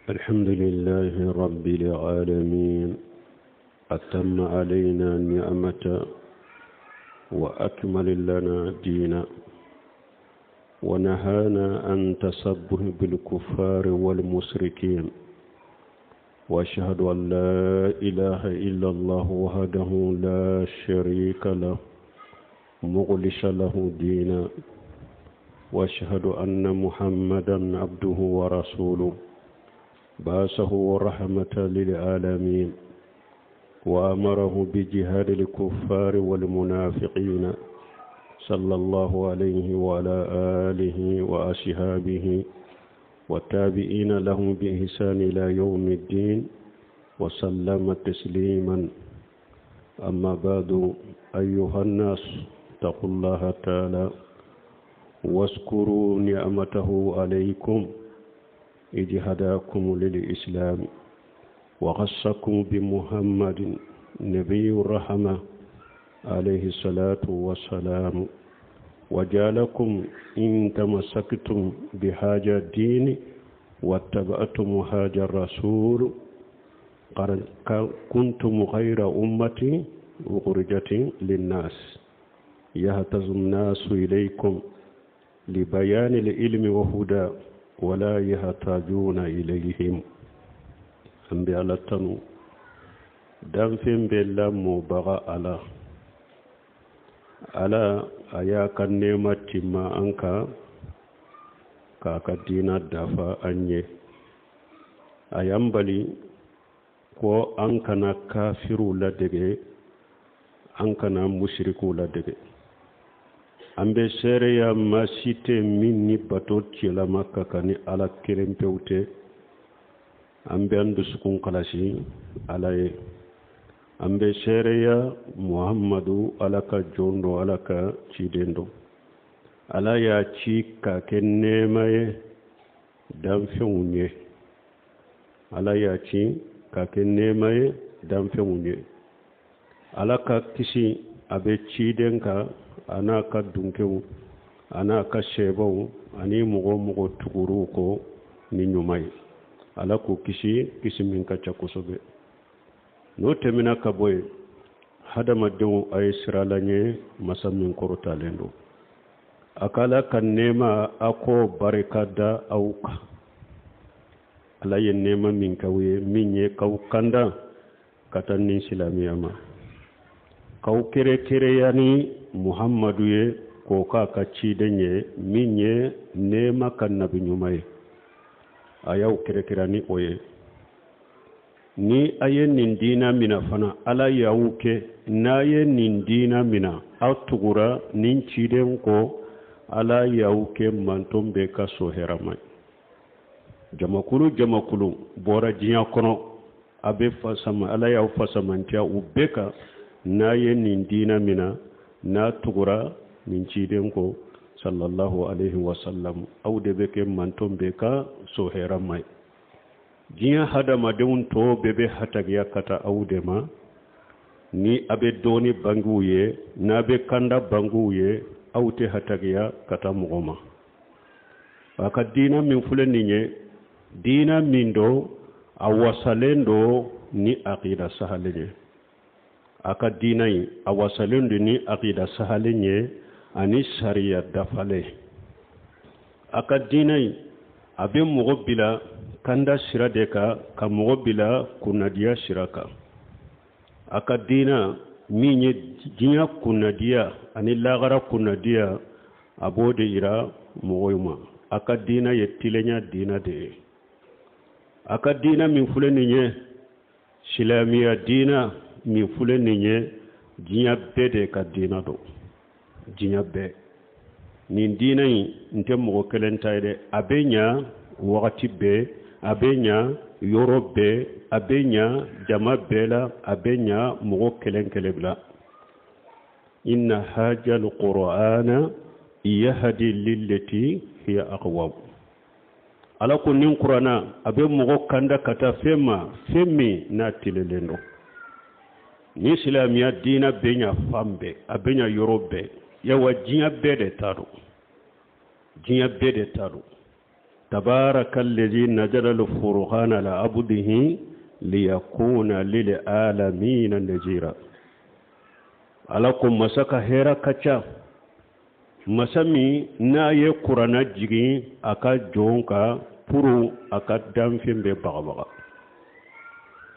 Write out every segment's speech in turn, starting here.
الحمد لله رب العالمين أتم علينا نعمة وأكمل لنا دينا ونهانا عن تسبه بالكفار والمشركين وأشهد أن لا إله إلا الله وحده لا شريك له مغلش له دينا واشهد ان محمدا عبده ورسوله باسه رحمه للعالمين وامره بجهاد الكفار والمنافقين صلى الله عليه وعلى اله واصحابه والتابعين لهم بإحسان إلى يوم الدين وسلم تسليما أما بعد أيها الناس اتقوا الله تعالى واشكروا نعمته عليكم إذ هداكم للإسلام وخصكم بمحمد نبي الرحمة عليه الصلاة والسلام وجعلكم إن تمسكتم بحاجة الدين واتبعتم حاجة الرسول كنتم خير أمة أخرجت للناس يهتز الناس إليكم لبيان العلم وهدى ولا يحتاجون إليهم an bɛ ala tanu danfɛn bɛɛ lamɔbaga ala ala a y'a ka nɛɛma timma an kan k'a ka diina dafa an ye a y'an bali ko an kana kafiriw ladege an kana musirikiw ladege an bɛ seereya ma si tɛ min ni bato cɛlama ka kan ni ala kelen pewu tɛ an bɛ an dusukun kalasi ala ye an bɛ seereya muhamadu ala ka jɔn don ala ka ciden don ala y'a ci k'a kɛ nɛɛma ye danfɛnw ye ala y'a ci k'a kɛ nɛɛma ye danfɛnw ye ala ka kisi a bɛ ciden kan a n'a ka dunkew a n'a ka sɛbaw ani mɔgɔ mɔgɔ tugur'u kɔ ni ɲuman ye ala k'u kisi kisi min ka ca kosɛbɛ n'o tɛmɛna ka bɔ yen hadamadenw a ye siran ala ɲɛ masa min kɔrɔtalen don a ka ala ka nɛɛma a k'o barika da aw kan ala ye nɛɛma min k'aw ye min ye k'aw kanda ka taa ni silamɛya ma k'aw kɛrɛnkɛrɛnya ni muhamadu ye k'o k'a ka ciden ye min ye nɛɛma ka nabi ɲuman ye a y'aw kɛrɛnkɛrɛnya ni o ye ni a ye nin diina mina fana ala y'aw kɛ n'a ye nin diina mina aw tugura nin ciden kɔ ala y'aw kɛ manton bɛɛ ka so hɛrɛma ye jamakulu jamakulu bɔra diɲɛ kɔnɔ a bɛ fasama ala y'aw fasamantiya u bɛɛ kan n'a ye nin diina mina n'a tugura nin ciden kɔ sallallahu alaihi wasallam aw de bɛ kɛ manton bɛɛ ka so hɛrɛma ye diɲɛ hadamadenw tɔw bɛɛ bɛ hatagiya ka taa aw de ma ni a bɛ dɔɔni bange u ye n'a bɛ kanda bange u ye aw tɛ hatagiya ka taa mɔgɔ ma a ka diina min filɛ nin ye diina min don a wasalen don ni akida sahalen ye a ka diina in a wasalen don ni akida sahalen ye ani sariya dafalen a ka diina in a bɛ mɔgɔ bila kanda sira de kan ka mɔgɔ bila kunnadiya sira kan a ka diina min ye diɲɛ kunnadiya ani lagara kunnadiya a b'o de yira mɔgɔw ma a ka diina ye tilenya diina de ye a ka diina min filɛ nin ye silamɛya diina min filɛ nin ye diɲɛ bɛɛ de ka diina don diɲɛ bɛɛ nin diina in n tɛ mɔgɔ kelen ta ye dɛ a bɛ ɲa wagati bɛɛ a bɛ ɲa yɔrɔ bɛɛ a bɛ ɲa jama bɛɛ la a bɛ ɲa mɔgɔ kelen kelen bila inna hajal qur'ana yahdi lillati hiya aqwam ala ko nin kuranna a bɛ mɔgɔ kanda ka taa fɛn ma fɛn min n'a tilelen don ni silamɛya diina bɛ ɲa fan bɛɛ a bɛ ɲa yɔrɔ bɛɛ yawa diɲɛ bɛɛ de ta don diɲɛ bɛɛ de ta don Tabaraka allazi nazala al-furqana ala abdihi liyakuna lil alamina nazira. Ala ko masa ka hɛrɛ ka ca, masa min n'a ye kuranna jigin a ka jɔn kan pour a ka danfɛn bɛɛ bagabaga.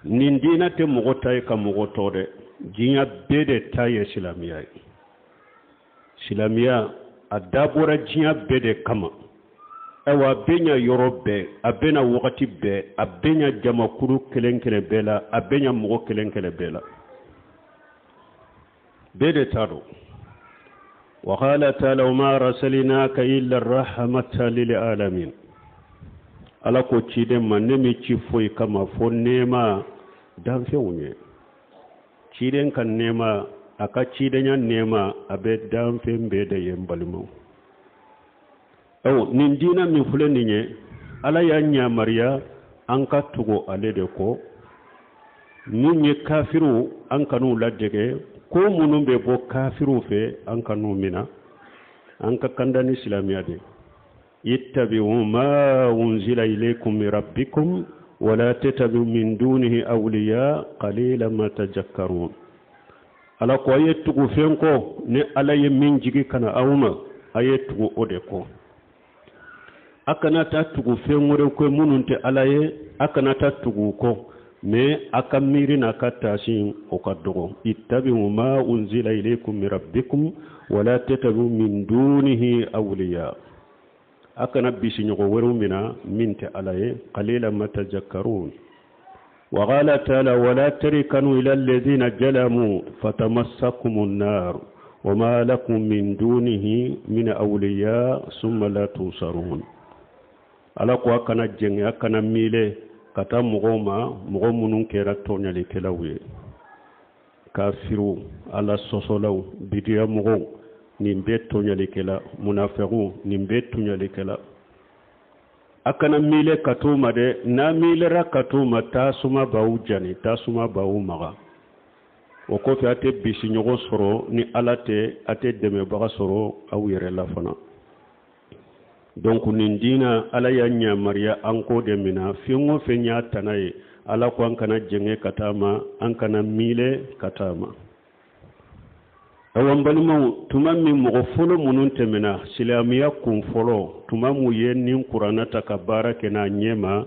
Nin diinɛ tɛ mɔgɔ ta ye ka mɔgɔ to dɛ, diɲɛ bɛɛ de ta ye silamɛya ye. Silamɛya a dabɔra diɲɛ bɛɛ de kama. Ayiwa, a bɛ ɲa yɔrɔ bɛɛ, a bɛ na wagati bɛɛ, a bɛ ɲa jamakulu kelen kelen bɛɛ la, a bɛ ɲa mɔgɔ kelen kelen bɛɛ la, bɛɛ de ta don. Wa qala ta'ala wa ma arsalnaka illa rahmatan lil alamin. Ala ko ciden ma, ne m'i ci foyi kama fo nɛɛma danfɛnw ye. Ciden ka nɛɛma, a ka cidenya nɛɛma, a bɛ danfɛn bɛɛ de ye. N balimaw, awo, nin diinɛ min filɛ nin ye, Ala y'a yamaruya an ka tugu ale de kɔ. Min ye kafiriw, an kan'u ladege. Ko minnu bɛ bɔ kafiriw fɛ, an kan'u mina. An ka kanda ni silamɛya de. Ittabi'u ma unzila ilaykum min rabbikum wala tattabi'u min dunihi awliya qalilan ma tazakkarun. Ala ko a ye tugu fɛn kɔ ni Ala ye min jigi ka na aw ma, a ye tugu o de kɔ. A kana taa tugu fɛn wɛrɛ kɔ minnu tɛ Ala ye, a kana taa tugu kɔ, mais a ka miiri n'a ka taasi o ka dɔgɔ. Ittabi'u ma unzila ilaykum min rabbikum wala tattabi'u min dunihi awliya. A kana bisiɲɔgɔn wɛrɛw mina min tɛ Ala ye. Qalilan ma tazakkarun. Wa qala ta'ala wala tarkanu ila alladhina zalamu fatamassakumun nar wa ma lakum min dunihi min awliya summa la tunsarun. Ala ko a kana jɛngɛ, a kana miile ka taa mɔgɔw ma, mɔgɔ minnu kɛra tɔɲalikɛlaw ye, kafiriw, Ala sɔsɔlaw, bidiya mɔgɔw, nin bɛɛ tɔɲalikɛla, munafɛkiw, nin bɛɛ tɔɲalikɛla. A kana miile ka t'u ma dɛ. N'a miilera ka t'u ma, tasuma b'aw jani, tasuma b'aw maga. O kɔfɛ, a tɛ bisiɲɔgɔn sɔrɔ ni Ala tɛ, a tɛ dɛmɛbaga sɔrɔ aw yɛrɛ la fana. Donc nin diina, Ala y'a yamaruya an k'o de mina. Fɛn o fɛn y'a tana ye, Ala ko an kana jɛngɛ ka taa ma, an kana miile ka taa ma. Awa, n balimaw, tuma min mɔgɔ fɔlɔ minnu tɛmɛna, silamɛya kun fɔlɔ, tuma m'u ye nin kuranna ta ka baara kɛ n'a ɲɛma,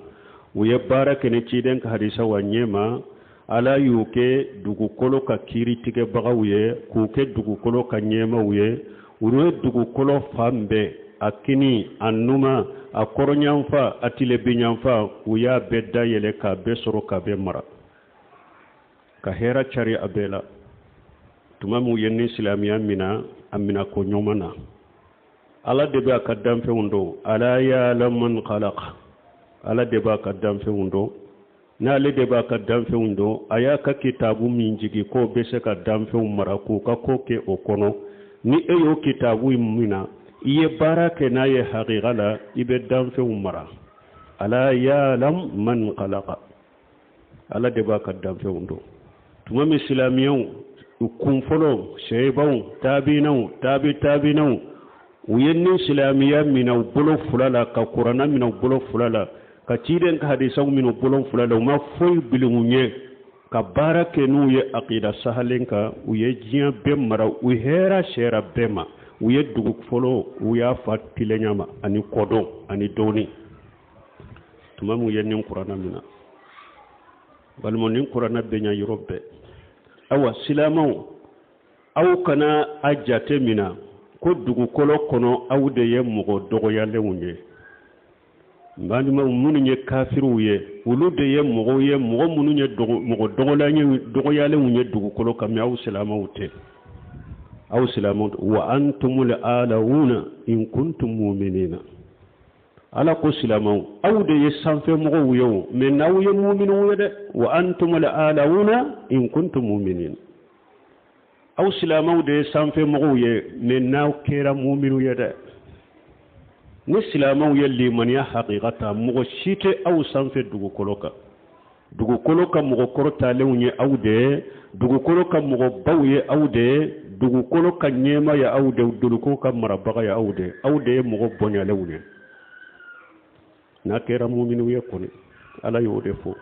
u ye baara kɛ ni ciden ka hadisaw a ɲɛma, Ala y'u kɛ dugukolo ka kiiritigɛbagaw ye, k'u kɛ dugukolo ka ɲɛmaw ye. U ye dugukolo fan bɛɛ, a kini, a numa, a kɔrɔnyanfa, a tilebinyanfa, u y'a bɛɛ dayɛlɛ k'a bɛɛ sɔrɔ, k'a bɛɛ mara, ka hɛrɛ cari a bɛɛ la. Tuma min u ye ni silamɛya mina, a mina ko ɲuman na, Ala de bɛ a ka danfɛnw dɔn. Ala ya'lamu man khalaqa, Ala de b'a ka danfɛnw dɔn. N'ale de b'a ka danfɛnw dɔn, a y'a ka kitabu min jigi k'o bɛ se ka danfɛnw mara k'u ka ko kɛ o kɔnɔ, ni e y'o kitabu in mina, i ye baara kɛ n'a ye hakika la, i bɛ danfɛnw mara. Ala ya'lam man khalaqa, Ala de b'a ka danfɛnw dɔn. Tuma min silamɛyaw u kun fɔlɔ, seyibaw, taabinaw, taabi taabinaw, u ye ni silamɛya minɛ u bolo fila la, ka kuranna minɛ u bolo fila la, ka ciden ka hadisaw minɛ u bolo fila la, u ma foyi bila u ɲɛ, ka baara kɛ n'u ye akida sahalen kan, u ye diɲɛ bɛɛ mara, u hɛrɛ sera bɛɛ ma. U ye dugu fɔlɔ, u y'a fa tilenya ma ani kɔdɔn ani dɔɔni. Tuma min u ye nin kuranna minɛ, balima, nin kuranna bɛ ɲa yɔrɔ bɛɛ. Awa, silamɛw, aw kana a jate mina ko dugukolo kɔnɔ aw de ye mɔgɔ dɔgɔyalenw ye. Balimaw, minnu ye kafiriw ye, olu de ye mɔgɔw ye, mɔgɔ minnu ye mɔgɔ dɔgɔyalenw ye dugukolo kan, mais aw silamɛw tɛ, aw silamɛw. Wa antumul a'lawna in kuntum mu'minina. Ala ko silamɛw, aw de ye sanfɛ mɔgɔw ye o, mais n'aw ye mu'miniw ye dɛ. Wa antumul a'lawna in kuntum mu'minin. Aw silamɛw de ye sanfɛ mɔgɔw ye, mais n'aw kɛra mu'miniw ye dɛ. Ni silamɛw ye limaniya hakika ta, mɔgɔ si tɛ aw sanfɛ dugukolo kan. Dugukolo ka mɔgɔ kɔrɔtalenw ye aw de ye, dugukolo ka mɔgɔbaw ye aw de ye, dugukolo ka ɲɛma ye aw de ye, dugukolo ka marabaga ye aw de ye, aw de ye mɔgɔ bonyalenw ye. N'a kɛra muminu ye kɔni, Ala y'o de fɔ.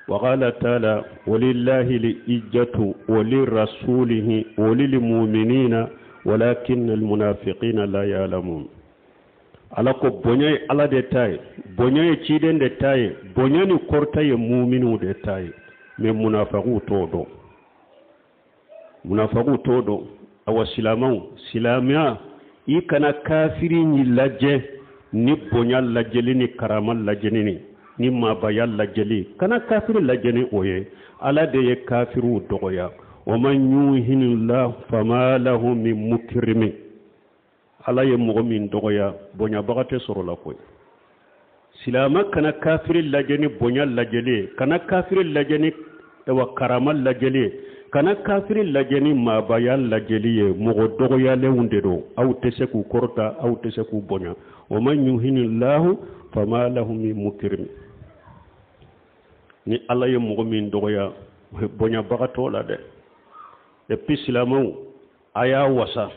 Waqala taala walillahi liijjatu walirasulihi walilmuminina walakinna almunafiqina la ya'lamun. Ala ko bonya ye Ala de ta ye, bonya ye ciden de ta ye, bonya ni kɔrɔta ye muminuw de ta ye, mais munafaguw t'o dɔn, munafaguw t'o dɔn. Awa silamɛw, silamɛya, i kana kafiri ɲi lajɛ ni bonya lajɛli ni karama lajɛli ni maabaya lajɛli, kana kafiri lajɛ ni o ye. Ala de ye kafiriw dɔgɔya. Wa man yuhinillahu fama lahu min mukirimi. Ala ye mɔgɔ min dɔgɔya, bonyabaga tɛ sɔrɔ la koyi. Silama kana kafiri lajɛ ni bonya lajɛli ye, kana kafiri lajɛ ni wa karama lajɛli ye, kana kafiri lajɛ ni maabaya lajɛli ye. Mɔgɔ dɔgɔyalenw de don, aw tɛ se k'u kɔrɔta, aw tɛ se k'u bonya. Wa man yuhinillahu fama lahu min mukirimi. Ni Ala ye mɔgɔ min dɔgɔya, bonyabaga t'o la dɛ. Et puis silamɛw, a y'a wasa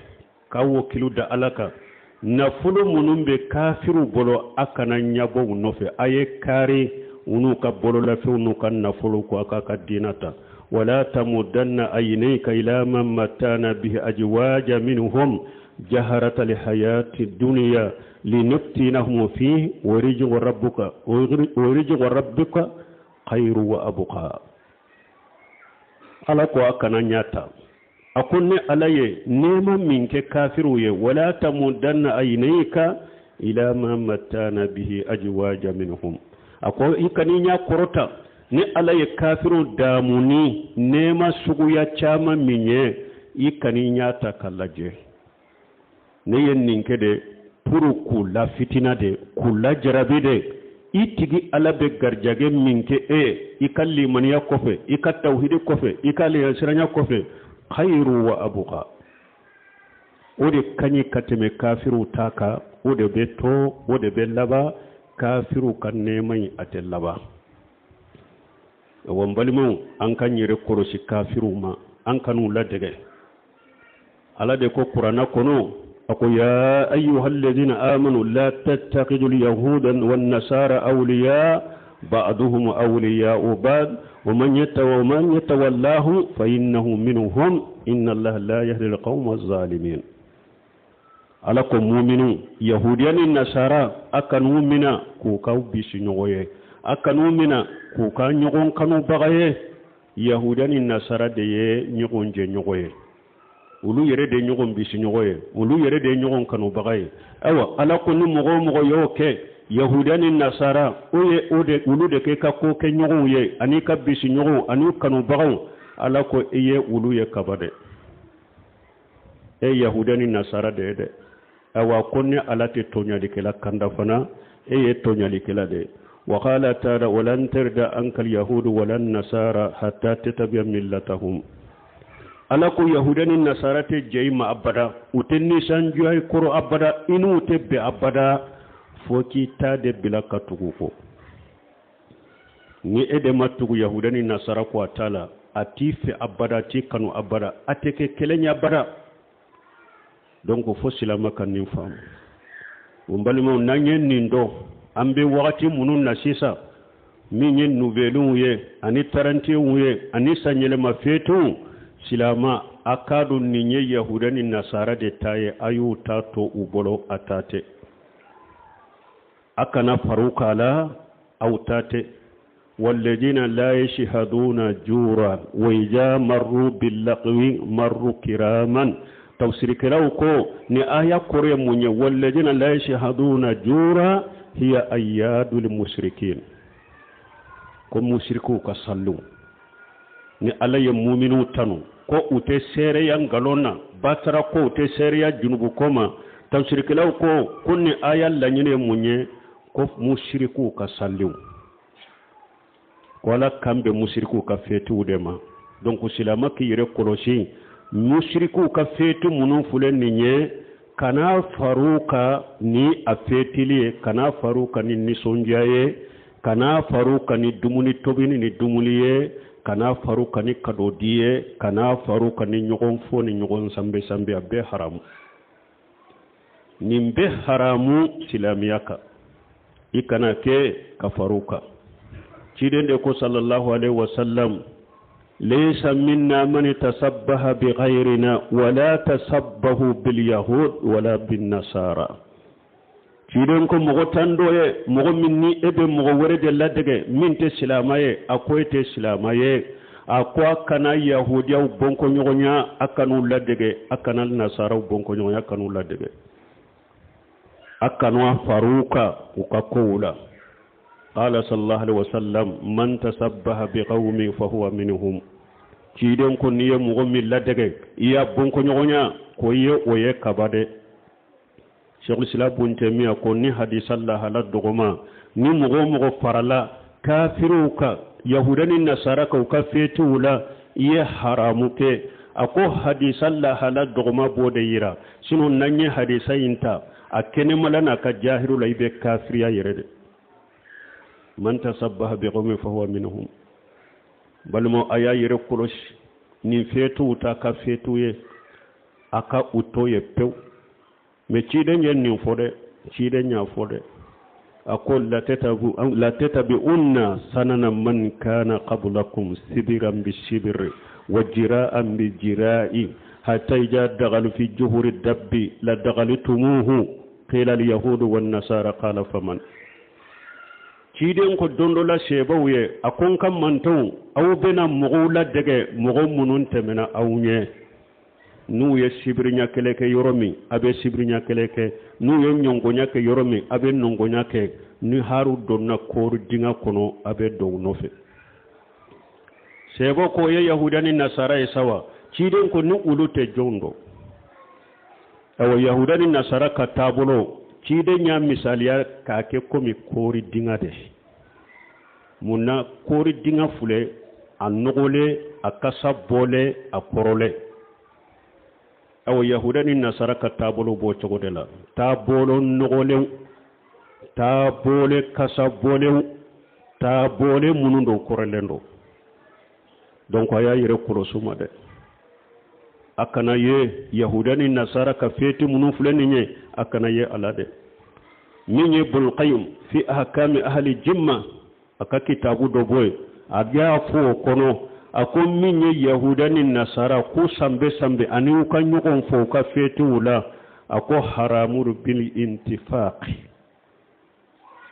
k'a wakilu da Ala kan. Nafolo minnu bɛ kafiriw bolo, a kana ɲabɔ u nɔfɛ. A ye kaari u n'u ka bololafɛnw n'u ka nafolo ko a k'a ka diina ta. Wala tamudanna aynayka ila man matana bihi ajwaja minhum jaharata alhayati dunya linaftinahum fihi wa rizqu rabbuka wa rizqu rabbika khayru wa abqa. Ala ko a kana ɲa ta. A ko ne Ala ye nɛɛma min kɛ kafiriw ye, wala tamudanna aynayka ila ma matana bihi ajwaja minhum. A ko i kan'i ɲa kɔrɔta ni Ala ye kafiriw daamu ni nɛɛma suguya caman min ye, i kan'i ɲa ta ka lajɛ. Ne ye nin kɛ de pour k'u lafitina de, k'u lajarabi de. I tigi Ala bɛ garijɛgɛ min kɛ e ye i ka limaniya kɔfɛ, i ka tawhidi kɔfɛ, i ka aliyasiranya kɔfɛ, khayru wa abuka, o de ka ɲi ka tɛmɛ kafiriw ta kan. O de bɛ to, o de bɛ laban. Kafiriw ka nɛɛma in, a tɛ laban. Awa n balimaw, an ka yɛrɛ kɔlɔsi kafiriw ma, an kan'u ladɛgɛ. Ala de ko Kuranna kɔnɔ, a ko ya ayyuha alladhina amanu la tattakhidhu alyahuda wan nasara awliya ba'duhum awliya'u ba'd wa man yatawallahu fa innahu minhum inna Allaha la yahdi alqawma adh-dhalimin. Ala ko muminu, yahudiya ni nasara, a kan'u mina k'u k'aw bisiɲɔgɔn ye, a kan'u mina k'u ka ɲɔgɔn kanubaga ye. Yahudiya ni nasara de ye ɲɔgɔn jɛɲɔgɔn ye, olu yɛrɛ de ye ɲɔgɔn bisiɲɔgɔn ye, olu yɛrɛ de ye ɲɔgɔn kanubaga ye. Ayiwa, Ala ko ni mɔgɔ o mɔgɔ y'o kɛ, yahudiya ni nasara, o ye o de olu de kɛ ka ko kɛ ɲɔgɔnw ye ani ka bisiɲɔgɔnw ani kanubagaw, Ala ko i ye olu ye kaba dɛ, e yahudiya ni nasara de ye dɛ. Ayiwa, ko ni Ala tɛ tɔɲalikɛla kanda fana, e ye tɔɲalikɛla de ye. Wa qala taala walan tarda anka alyahudu wala nasara hatta tattabi'a millatahum. Ala ko yahudiya ni nasara tɛ jɛ i ma abada, u tɛ nisɔndiya i kɔrɔ abada, i n'u tɛ bɛn abada, fo k'i ta de bila ka tugu kɔ. Ni e de ma tugu yahudiya ni nasara kɔ a ta la, a t'i fɛ abada, a t'i kanu abada, a tɛ kɛ kelen ye abada. Donc fo silama ka nin faamu. N balimaw, n'an ye nin dɔn, an bɛ wagati minnu na sisan, min ye nouvelw ye ani 31w ye ani sanyɛlɛma fêtew, silama a k'a dɔn nin ye yahudiya ni nasara de ta ye. A y'u ta to u bolo, a ta tɛ, a kana far'u k'a la, aw ta tɛ. والذين لا يشهدون جورا وإذا مروا باللغو مروا كراما. Tafsirikɛlaw ko ni aya kɔrɔ ye mun ye? والذين لا يشهدون جورا هي أعياد المشركين. Ko musirikiw ka saliw ni Ala ye muminu tanu ko u tɛ seereya nkalon na, batara ko u tɛ seereya junubu ko ma. Tafsirikɛlaw ko ni aya laɲini ye mun ye? Ko musirikiw ka saliw, ko Ala kan bɛ musirikiw ka fêtew de ma. Donc silama k'i yɛrɛ kɔlɔsi musirikiw ka fête minnu filɛ nin ye, kana far'u kan ni a fêteli ye, kana far'u kan ni nisɔndiya ye, kana far'u kan ni dumuni tobini ni dumuni ye, kana far'u kan ni cadeau di ye, kana far'u kan ni ɲɔgɔn fo ni ɲɔgɔn sanbe sanbe. A bɛɛ haramu, nin bɛɛ haramu silamɛya kan. I kana kɛ ka far'u kan. Ciden de ko sallallahu alaihi wasallam: laysa minna man tasabbaha bi ghayrina wala tasabbahu bil yahud wala bin nasara. Ciden ko mɔgɔ t'an dɔ ye, mɔgɔ min ni e bɛ mɔgɔ wɛrɛ de ladege min tɛ silama ye, a ko e tɛ silama ye. A ko a kana yahudiyaw bɔnkɔɲɔgɔnya, a kan'u ladege, a kana nasaraw bɔnkɔɲɔgɔnya, a kan'u ladege, a kana far'u kan u ka kow la. Qala sallallahu alaihi wasallam: man tasabbaha bi qaumin fa huwa minhum. Ciden ko n'i ye mɔgɔ min ladege, i y'a bɔnkɔɲɔgɔnya, ko i ye o ye kaba dɛ. Sheikhul Islam Bun Taymiya ko ni hadisa lahala dɔgɔma, ni mɔgɔ o mɔgɔ farala kafiriw kan, yahuda ni nasara kan, u ka fetiw la, i ye haramu kɛ. A ko hadisa lahala dɔgɔma b'o de yira. Sinon n'an ye hadisa in ta a kɛnɛmala n'a ka jahiru la, i bɛ kafiriya yɛrɛ de. Man tasabbaha bi qaumin fa huwa minhum. Balima, a y'a yɛrɛ kɔlɔsi nin fetiw ta ka fetiw ye, a ka u to ye pewu. Mais ciden ye nin fɔ dɛ, ciden y'a fɔ dɛ, a ko: la tatabi'unna sanana man kana qablakum sibiran bi sibiri wa jira'an bi jira'i hatta ija dagalu fi juhuri dabbi la dagalitumuhu. Qila al yahudu wan nasara, qala faman? Ciden ko don dɔ la sebaw ye, a ko n ka mantonw, aw bɛna mɔgɔw ladege, mɔgɔ minnu tɛmɛna aw ɲɛ. N'u ye sibiriɲa kɛlɛ kɛ yɔrɔ min, a bɛ sibiriɲa kɛlɛ kɛ. N'u ye ɲɔngɔnya kɛ yɔrɔ min, a bɛ nɔngɔnya kɛ. Ni haru donna koori dinga kɔnɔ, a bɛ don u nɔfɛ. Sɛbɔ ko o ye yahuda ni nasara ye sawa? Ciden ko ni olu tɛ, jɔn dɔn? Awa, yahuda ni nasara ka taabolo, ciden y'a misaliya k'a kɛ komi koori dinga de. Mun na? Koori dinga filɛ, a nɔgɔlen, a kasa bɔlen, a kɔrɔlen. Awa, yahuda ni nasara ka taabolo b'o cogo de la, taabolo nɔgɔlenw, taabolo kasa bɔlenw, taabolo minnu don kɔrɔlen don. Donc a y'a yɛrɛ kɔlɔsi ma dɛ, a kana ye yahuda ni nasara ka feti minnu filɛ nin ye, a kana ye a la dɛ. Min ye Bulqayim fi ahkami ahli jimma, a ka kitabu dɔ bɔ yen, a y'a fɔ o kɔnɔ, a ko min ye yahuda ni nasara ko sanbɛ sanbɛ ani u ka ɲɔgɔn fɔ u ka fetiw la, a ko haramu bil intifaqi,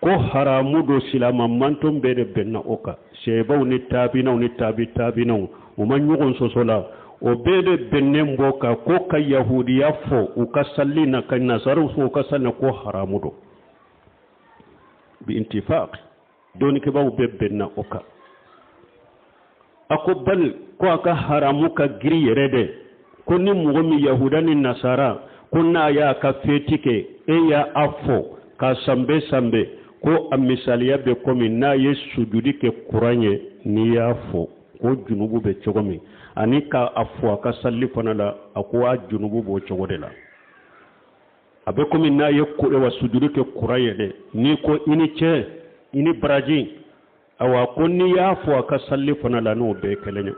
ko haramu do, silama manton bɛɛ de bɛnna o kan. Sɛbaw ni taabinaw ni taabi taabinaw, u ma ɲɔgɔn sɔsɔ la, o bɛɛ de bɛnnen bɔ kan ko ka yahudiya fɔ u ka sali na, ka nasaraw fɔ u ka sali na, ko haramu do bi intifaq, dɔnnikɛbaw bɛɛ bɛnna o kan. A ko bali ko a ka haramu ka giri yɛrɛ dɛ, ko ni mɔgɔ min yahuda ni nasara ko n'a y'a ka feti kɛ, e y'a a fɔ k'a sanbɛ sanbɛ, ko a misaliya bɛ komi n'a ye sujudi kɛ kuran ye, n'i y'a fɔ ko junubu bɛ cogo min, ani k'a fɔ a ka sali fana la, a ko a junubu b'o cogo de la. A bɛ komi n'a ye wa sujudi kɛ kuran ye dɛ, n'i ko i ni cɛ, i ni baraji. Awa, ko n'i y'a fɔ a ka sali fana la, n'o bɛɛ kelen ye.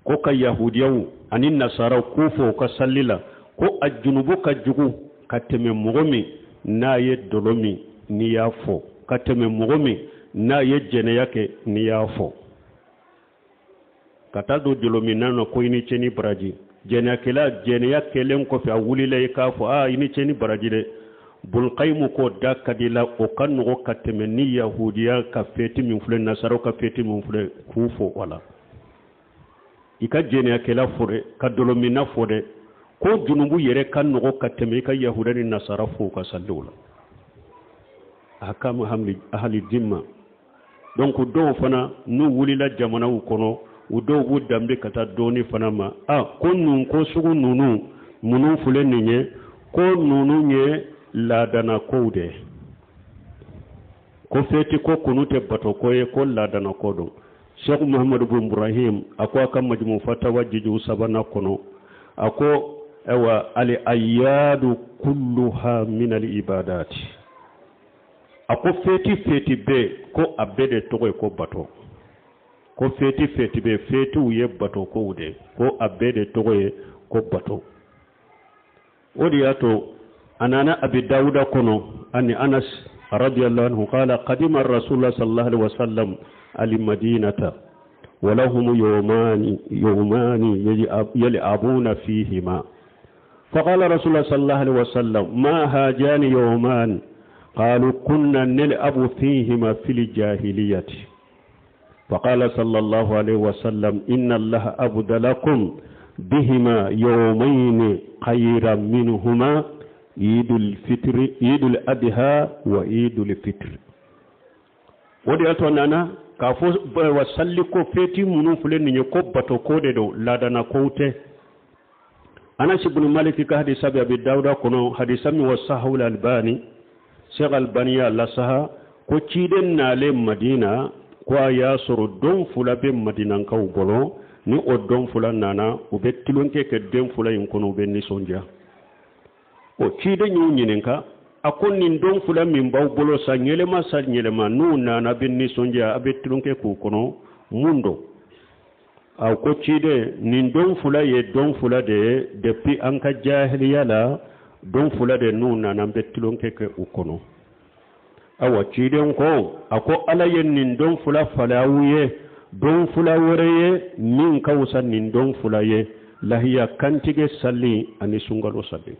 Ko ka yahudiyaw ani nasaraw k'u fɔ u ka sali la, ko a junubu ka jugu ka tɛmɛ mɔgɔ min n'a ye dɔlɔ min n'i y'a fɔ, ka tɛmɛ mɔgɔ min n'a ye jɛnɛya kɛ n'i y'a fɔ. Ka taa don dɔlɔminna na ko i ni ce ni baraji, jɛnɛyakɛla, jɛnɛya kɛlen kɔfɛ a wulila, i k'a fɔ aa i ni ce ni baraji dɛ, Bulkayimu k'o da ka di la, o ka nɔgɔ ka tɛmɛ ni yahudiya ka feti min filɛ, nasaraw ka feti min filɛ, k'u fɔ o la. I ka jɛnɛyakɛla fɔ dɛ, ka dɔlɔminna fɔ dɛ, ko junubu yɛrɛ ka nɔgɔ ka tɛmɛ i ka yahuda ni nasara fo u ka saliw la. Ahkamu ahli dimma. Donc dɔw fana n'u wulila jamanaw kɔnɔ, u dɔw b'u danbe ka taa dɔɔni fana ma a ko nun ko sugu ninnu minnu filɛ nin ye, ko ninnu ye laadana kow de, ko feti ko kunu tɛ bato ko ye, ko laadana ko don. Sheikh Muhammadu bin Ibrahim, a ko a ka Majmu Fatawa jiju sabanan kɔnɔ, a ko ayiwa, al ayyadu kulluha min al ibadati. A ko feti feti bɛɛ, ko a bɛɛ de tɔgɔ ye ko bato. Ko feti feti bɛɛ, fetiw ye bato kow de, ko a bɛɛ de tɔgɔ ye ko bato. O de y'a to A nana Abi Dawuda kɔnɔ ani Anas radiyallahu anhu qala qadima rasulullah sallallahu alaihi wasallam al madinata ولهم يومان يومان يلعبون فيهما فقال رسول الله صلى الله عليه وسلم ما هاجان يومان قالوا كنا نلعب فيهما في الجاهلية فقال صلى الله عليه وسلم إن الله أبدلكم بهما يومين خيرا منهما عيد الفطر عيد الأضحى وعيد الفطر o de y'a to a nana k'a fɔ wa salliko feti minnu filɛ nin ye ko bato ko de don laadana kow tɛ Anas ibn Malik ka hadisa bɛ Abi Dawuda kɔnɔ hadisa min wa sahahul Albani Sheikh Albani y'a lasaha ko ciden nalen Madina ko a y'a sɔrɔ don fila bɛ Madinakaw bolo ni o don fila nana u bɛ tulonkɛ kɛ don fila in kɔnɔ u bɛ nisɔndiya o ciden y'u ɲininka a ko nin don fila min b'aw bolo san yɛlɛma san yɛlɛma n'u nana a bɛ nisɔndiya a bɛ tulonkɛ k'u kɔnɔ mun don a ko ciden nin don fila ye don fila de ye depuis an ka jahiliya la don fila de n'u nana an bɛ tulonkɛ kɛ u kɔnɔ awa ciden ko a ko ala ye nin don fila falen aw ye don fila wɛrɛ ye min ka wusa nin don fila ye lahiya kantigɛ sali ani sunkalo sali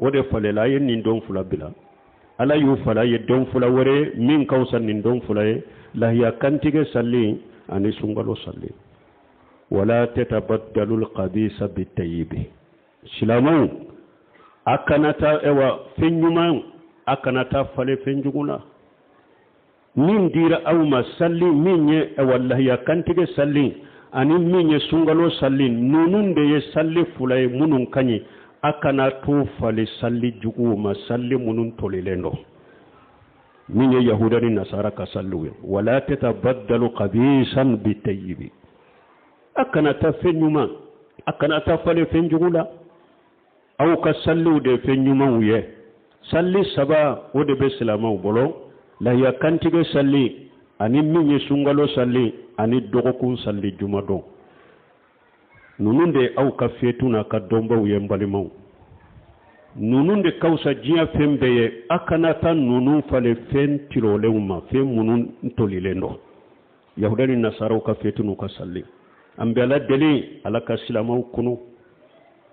o de falela a ye nin don fila bila ala y'u falen a ye don fila wɛrɛ min ka wusa nin don fila ye lahiya kantigɛ sali ani sunkalo sali wala tatabaddalul khabisa bitayibi silamɛw a kana taa ewa fɛn ɲuman a kana taa falen fɛn jugu la min dira aw ma sali min ye ewa lahiya kantigɛ sali ani min ye sunkalo sali ninnu de ye sali fila ye minnu ka ɲi a kana t'o falen sali juguw ma sali minnu tolilen don min ye yahuda ni nasara ka saliw ye wala tatabaddalu khabisan bitayibi a kana taa fɛn ɲuman a kana taa falen fɛn jugu la aw ka saliw de fɛn ɲumanw ye sali saba o de bɛ silamɛw bolo lahiya kantigɛ sali ani min ye sunkalo sali ani dɔgɔkun sali jumadon ninnu de aw ka fetu n'a ka dɔnbaw ye n balimaw ninnu de ka fisa diɲɛ fɛn bɛɛ ye a kana taa ninnu falen fɛn tirolenw ma fɛn minnu tolilen don yahuda ni nasaraw ka feti n'u ka sali an bɛ ala deli ala ka silamɛw kunu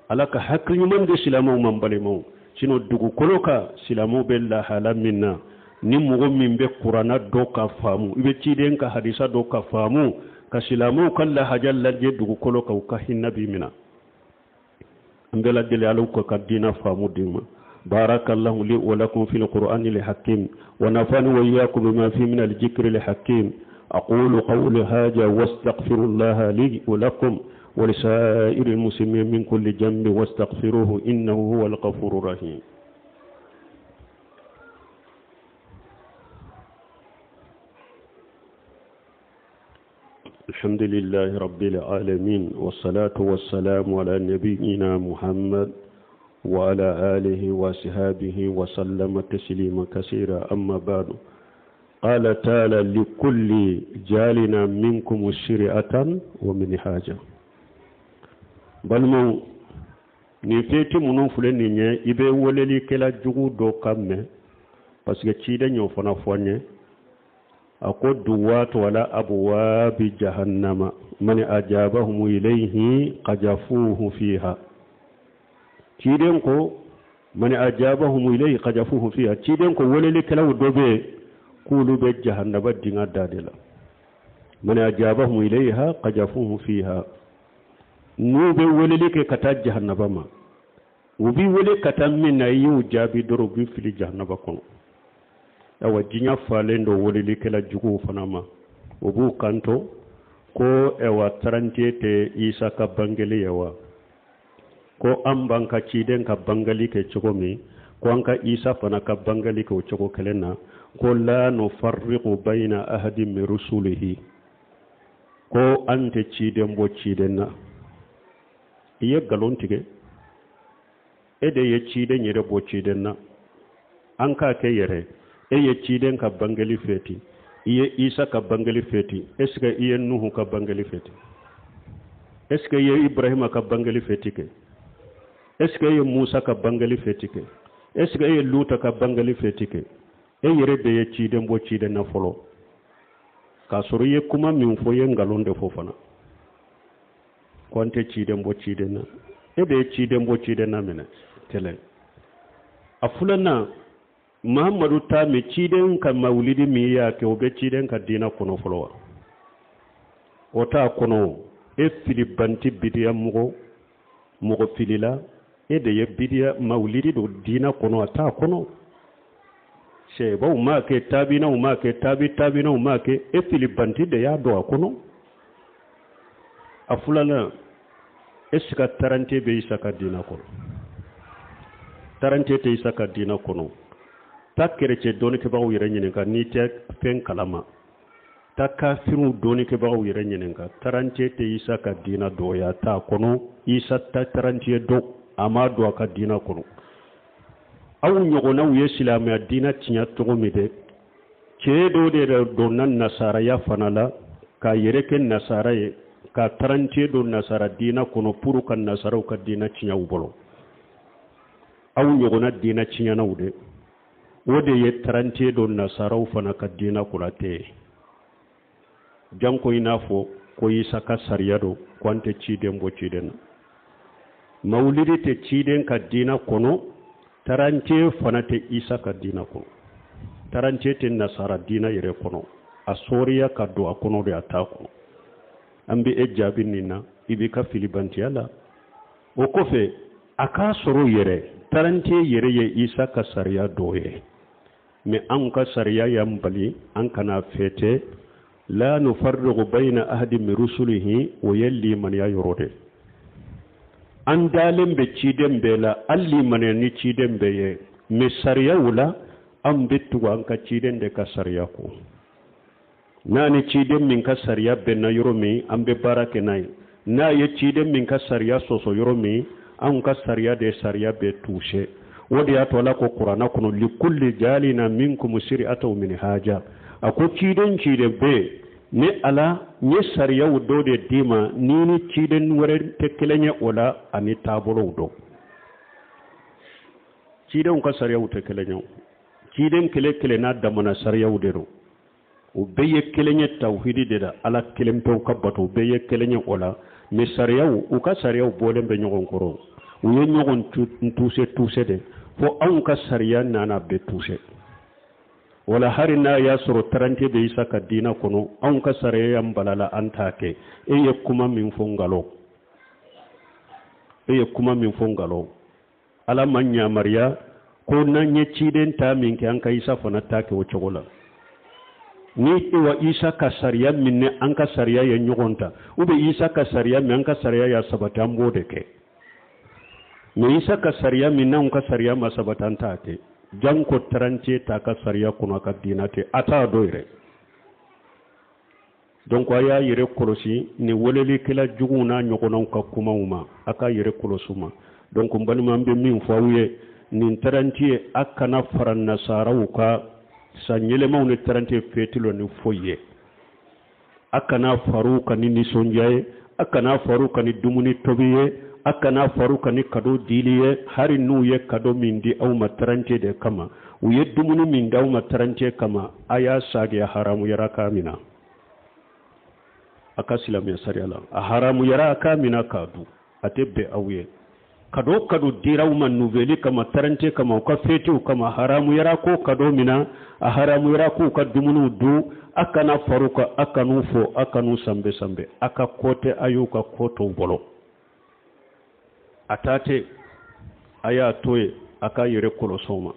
ala ka hakili ɲuman di silamɛw ma n balimaw sinon dugukolo kan silamɛw bɛ lahala min na ni mɔgɔ min bɛ kuranna dɔn ka faamu i bɛ ciden ka hadisa dɔn ka faamu ka silamɛw ka lahaja lajɛ dugukolo kan u ka hinɛ b'i minɛ an bɛ ala deli ala ka ka diina faamu di ma بارك الله لي ولكم في القرآن الحكيم ونفعني وإياكم بما فيه من الذكر الحكيم أقول قولي هذا واستغفر الله لي ولكم ولسائر المسلمين من كل ذنب واستغفروه إنه هو الغفور الرحيم الحمد لله رب العالمين والصلاة والسلام على نبينا محمد وعلى آله وصحابه وسلم تسليما كثيرا أما بعد قال تعالى لكل جالنا منكم شرعة ومنهاجا balimaw nin feti minnu filɛ nin ye i bɛ welelikɛla jugu dɔ kan mɛn parce que ciden y'o fana fɔ an ye a ko duwatu ala abuwabi jahannama man ajabahum ilayhi qajafuhu fiha ciden ko man ajabahum ilayhi qajafuhu fiha ciden ko welelikɛlaw dɔ bɛ yen k'olu bɛ jahannaba dinga da de la man ajabahum ilayha qajafuhu fiha n'u bɛ weleli kɛ ka taa jahannaba ma u b'i wele ka taa min na i y'u jaabi dɔrɔn u b'i fili jahannaba kɔnɔ awa diɲɛ falen don welelikɛla juguw fana ma u b'u kanto ko ɛwa 31 tɛ isa ka bangeli ye wa ko an b'an ka ciden ka bangali kɛ cogo min ko an ka isa fana ka bangali kɛ o cogo kelen na ko la nufarriqu bayna ahadin min rusulihi ko an tɛ ciden bɔ ciden na i ye nkalon tigɛ e de ye ciden yɛrɛ bɔ ciden na an k'a kɛ yɛrɛ e ye ciden ka bangeli fɛti i ye isa ka bangeli fɛti est ce que i ye nuhu ka bangeli fɛti est ce que i ye ibrahima ka bangeli fɛti kɛ Est ce que e ye Musa ka bangeli fɛti kɛ? Est ce que e ye Luta ka bangeli fɛti kɛ? E yɛrɛ de ye ciden bɔ ciden na fɔlɔ, k'a sɔrɔ i ye kuma min fɔ, i ye nkalon de fɔ fana, ko an tɛ ciden bɔ ciden na. E de ye ciden bɔ ciden na minɛ kelen. A filanan, Mahamadu ta min, ciden ka mawulidi min y'a kɛ, o bɛ ciden ka diina kɔnɔ fɔlɔ wa? O t'a kɔnɔ. E filibanti, bidiya mɔgɔ, mɔgɔ filila, e de ye bidiya mawulidi don diina kɔnɔ. A t'a kɔnɔ. Sɛbaw m'a kɛ, tabinaw m'a kɛ, tabi tabinaw m'a kɛ, e filibanti de y'a don a kɔnɔ. A filanan, est ce que tarante bɛ Isa ka diina kɔnɔ? Tarante tɛ Isa ka diina kɔnɔ. Taa kerecɛn dɔnnikɛbagaw yɛrɛ ɲininka n'i tɛ fɛn kalama. Taa kafiriw dɔnnikɛbagaw yɛrɛ ɲininka. Tarante tɛ Isa ka diina dɔ ye, a t'a kɔnɔ. Isa tɛ tarante dɔn, a m'a don a ka diina kɔnɔ. Aw ɲɔgɔnnaw ye silamɛya diina tiɲɛ cogo min dɛ, cɛ dɔ de donna nasaraya fana la k'a yɛrɛ kɛ nasara ye, ka tarante don nasara diina kɔnɔ pour ka nasaraw ka diina tiɲɛ u bolo. Aw ɲɔgɔnna diina tiɲɛnaw dɛ, o de ye tarante don nasaraw fana ka diina kɔnɔ. Tɛ ye janko i n'a fɔ ko Isa ka sariya don ko an tɛ ciden bɔ ciden na. Mawulidi tɛ ciden ka diina kɔnɔ, tarante fana tɛ Isa ka diina kɔnɔ, tarante tɛ nasara diina yɛrɛ kɔnɔ. A sɔriya ka don a kɔnɔ de, a t'a kɔnɔ. An bɛ e jaabi nin na, i b'i ka filibantiya la. O kɔfɛ, a k'a sɔrɔ yɛrɛ tarante yɛrɛ ye Isa ka sariya dɔ ye, mais anw ka sariya y'an bali an kana fɛtɛ. La nufarriqu bayna ahadi min rusulihi, o ye limaniya yɔrɔ de. An dalen bɛ ciden bɛɛ la, an limaniya ni ciden bɛɛ ye, mais sariyaw la, an bɛ tugu an ka ciden de ka sariya kɔ. N'a ni ciden min ka sariya bɛnna yɔrɔ min, an bɛ baara kɛ n'a ye. N'a ye ciden min ka sariya sɔsɔ yɔrɔ min, anw ka sariya de sariya bɛ touché. O de y'a to Ala ko Kuranna kɔnɔ: likulli jalina minkum siri'ata min haja. A ko ciden ciden bɛ, ne Ala n ye sariyaw dɔ de d'i ma ni ni ciden wɛrɛ tɛ kelen ye o la, ani taabolow dɔn. Cidenw ka sariyaw tɛ kelen ye. Ciden kelen kelen n'a damana sariyaw de don. O bɛɛ ye kelen ye tawhidi de la, Ala kelen pewu ka bato, o bɛɛ ye kelen ye o la, mais sariyaw, u ka sariyaw bɔlen bɛ ɲɔgɔn kɔrɔ. U ye ɲɔgɔn touché touché de, fo anw ka sariya nana bɛɛ touché. Wala hari n'a y'a sɔrɔ tarante bɛ Isa ka diina kɔnɔ, anw ka sariya y'an balala, an t'a kɛ. E ye kuma min fɔ, nkalon. E ye kuma min fɔ, nkalon. Ala ma yamaruya ko n'an ye ciden ta min kɛ, an ka Isa fana ta kɛ o cogo la. Ni wa Isa ka sariya min ni an ka sariya ye ɲɔgɔn ta, ou bien Isa ka sariya min an ka sariya y'a sabati, an b'o de kɛ. Mais Isa ka sariya min n'anw ka sariya ma sabati, an t'a kɛ. Janko tarante t'a ka sariya kɔnɔ, a ka diina tɛ, a t'a dɔn yɛrɛ. Donc a y'a yɛrɛ kɔlɔsi ni welelikɛla juguw n'a ɲɔgɔnnaw ka kumaw ma, a k'a yɛrɛ kɔlɔsi u ma. Donc n balima, an bɛ min fɔ aw ye, nin trente ye, a kana fara nasaraw ka san yɛlɛmaw ni trente fêti lɔ ni foyi ye. A kana far'u kan ni nisɔndiya ye, a kana far'u kan ni dumuni tobi ye, a kana far'u kan ni cadeau dili ye. Hali n'u ye cadeau min di aw ma trente de kama, u ye dumuni min di aw ma trente kama, a y'a sagi, a haramuyara k'a mina a ka silamɛya sariya la. A haramuyara a k'a mina k'a dun, a tɛ bɛn aw ye. Cadeau cadeau dira aw ma nouvelle kama, trente kama, u ka fêtiw kama, haramuyara ko cadeau mina, a haramuyara k'u ka dumuniw dun. A kana far'u kan, a kan'u fo, a kan'u sanbe sanbe. A ka ko tɛ, a y'u ka ko tɔw bolo, a ta tɛ, a y'a to yen, a k'a yɛrɛ kɔlɔsi ma.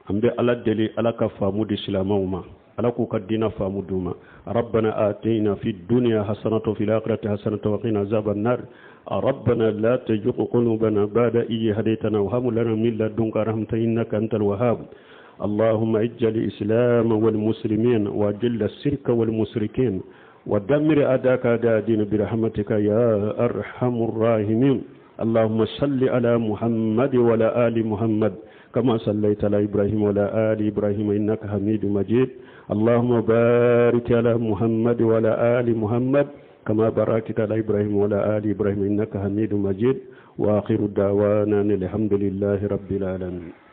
An bɛ Ala deli, Ala ka faamu di silamɛw ma, Ala k'u ka diina faamu d'u ma. ربنا آتنا في الدنيا حسنة وفي الآخرة حسنة وقنا عذاب النار. ربنا لا تزغ قلوبنا بعد إذ هديتنا وهب لنا من لدنك رحمة إنك أنت الوهاب. اللهم أعز الإسلام والمسلمين، وأذل الشرك والمشركين، ودمر أعداءك أعداء الدين برحمتك يا أرحم الراحمين. اللهم صل على محمد وعلى آل محمد كما صليت على إبراهيم وعلى آل إبراهيم إنك حميد مجيد. اللهم بارك على محمد وعلى آل محمد. كما باركت على إبراهيم وعلى آل إبراهيم إنك حميد مجيد. وآخر دعوانا الحمد لله رب العالمين.